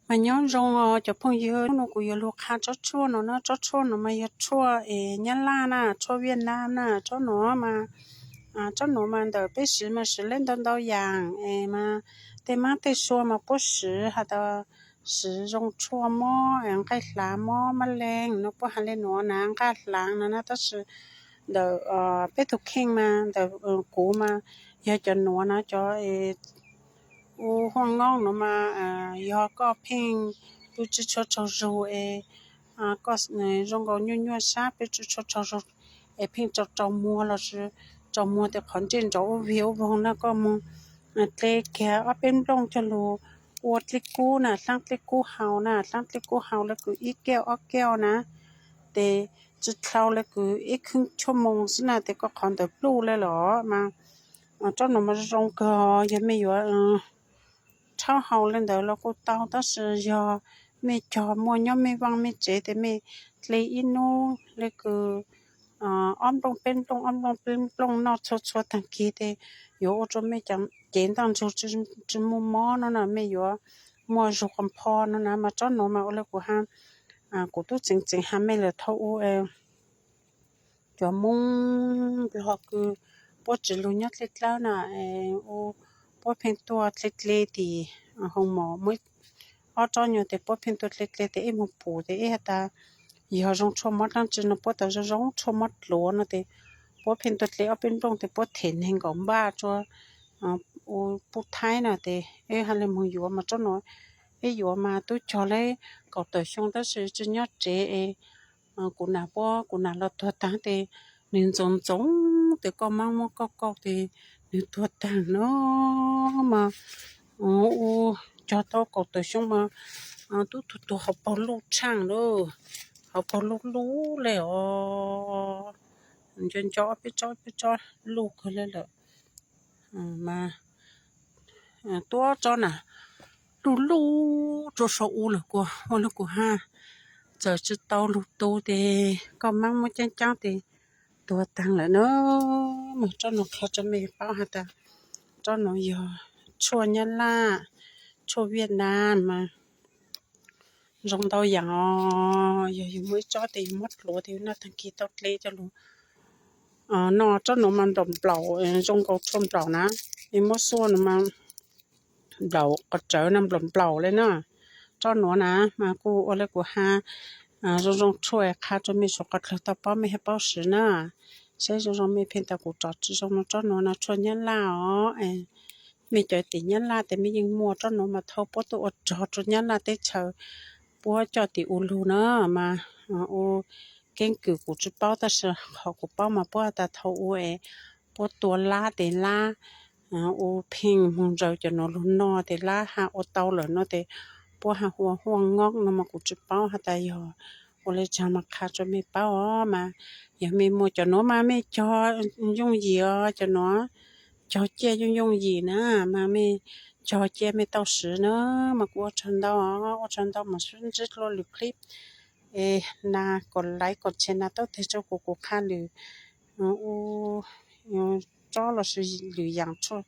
Mas nyob zoo cov phooj ywg, hnub no kuv yuav lug qha tsob tshuaj no na. Tsob tshuaj no mas yog tshuaj es Nyab Laj na, tshuaj Viaj Nam na. Tsob nuav mas, tsob nuav mas ntawm peb siv mas siv le ntau ntau yaam es mas tej maab tej sua mas puab siv has tas siv zoo tshuaj mob nqaij hlav mob mab leeg no, puab has le nuav na, nqaij hlav no na. Tab sis ntawm peb tug kheej mas ntawm kuv mas yog cov nuav na, cov u huaj ngoob nuav mas yog koj pheej pw tsi tshua tsaug zug es koj zoo nkaus nyuaj nyuaj sab pw tsi tshua tsaug zug es pheej tsaus tsaus muag lossis tsaus muag tes qhov ntsej ntsov ua viag ua voog na, koj moog dle kiag ob peb nplooj coj lug ua dlej kub na, hlaab dlej kub haus na, hlaab dlej kub haus le kws ib kauj ob kauj na, tes tsi dlhau le kws ib khwb choj moos xwb na tes koj qhov ntawd pluj le los mas tsob nuav mas zoo kawg. Yog mej yuav rhaub haus le ntawd los kuj tau, tab sis yog mej cog muaj nyob mej vaaj mej tsev tes mej dle ib nub le kws ob nplooj peb nplooj ob nplooj peb nplooj noj txhua txhua taag kis tes yuav ua rua mej cev ntaj ntsug tsi muaj mob no na, mej yuav muaj zug qhov pho no na. Mas tsob nuav mas ua le kuv has, kuv tub tseev tseev has mej lawm thaum u cov Moob Nplog kws puab tsi lug nyob dlej dlawb na, u puab pheej tuaj dle dle tim hoo mom muaj ob tsob nyuag tes puab pheej tuaj dle dle tes ib moog pum tes ib has tas yog zoo tshuaj mob dlaab tsi no, puab tas zoo zoo tshuaj mob dluav no tes puab pheej tuaj dle ob peb nplooj tes puab them neeg nkaum npaj rua u puj thaib na tes ib has le moog yuav mas tsob nuav ib yuav mas tub cog le kaum tawm xyoo tab sis tsi nyob tsev es kuv nam puab kuv nam los tuag taag tes nwg ntxoov ntxoov tes koj maab muab kauj kauj tes nwg tuag taag no mas u cog tau kaum tawm xyoo mas tub tuag tuag hauv paug luj tshaaj lawm, hauv paug luj luj le os, nco nco ob peb tsob peb tsob luj kawg le lawm. Mas tuab tsob na luj luj rua sau u lawm kuv ua le kuv has, txawm tsi tau lug tu tes koj maab muab caab caab tes tuag taag lawm na. Mas tsob nuav qha rua mej paub has tas tsob nuav yog tshuaj Nyab Laj, tshuaj Viaj Nam mas zoo ntau yaam os. Yog yug muaj ib tsob tes yug muab dluav tes noj taag kis tau dle coj lug noj. Tsob nuav mas nplaum nplaum, zoo nkaus tshuaj nplaum na, es muab xuaj no mas nplaum qhov rawv no nplaum nplaum le na. Tsob nuav na mas kuj ua le kuv has, zoo zoo tshuaj qha rua mej suav qhov dlawg tau paub mej hab paub siv na. Saib zoo zoo mej pheej tas kuv tso tsi zoo no. Tsob nuav no tshuaj Nyab Laj os. Mej cov tim Nyab Laj tes mej yeej muaj tsob nuav mas thau puab tuaj ua rog rua Nyab Laj teb chaws puab coj tim u lug na. Mas u keeb kwm kuv tsi paub tab sis qhov kuv paub mas puab has tas thaum u es puab tua lab tes lab u pheej moog ntsaws cov nuav lug noj tes lab has ua tau lawm no tes puab has hu ua huaj ngoob no mas kuv tsi paub has tas yog ua le caag mas qha rua mej paub os. Mas yog mej muaj cov nuav mas mej cog yooj yim os, cov nuav cog ciaj yooj yooj yim na, mas mej cog ciaj mej tau siv na. Mas kuv ua tsaug ntau, ua tsaug ntau mas sib ntsib dlua lwm clip es na, kom like kom share na, tau teg rua kuv, kuv qha lwm u tsob lossis lwm yaam tshab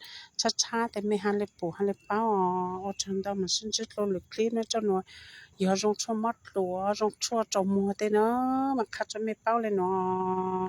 tshab tes mej has le pum has le paub os. Ua tsaug ntau mas sib ntsib dlua lwm clip na. Tsob nuav yog zoo tshuaj mob dluav, zoo tshuaj tsaus muag tej na, mas qha rua mej paub le nuav.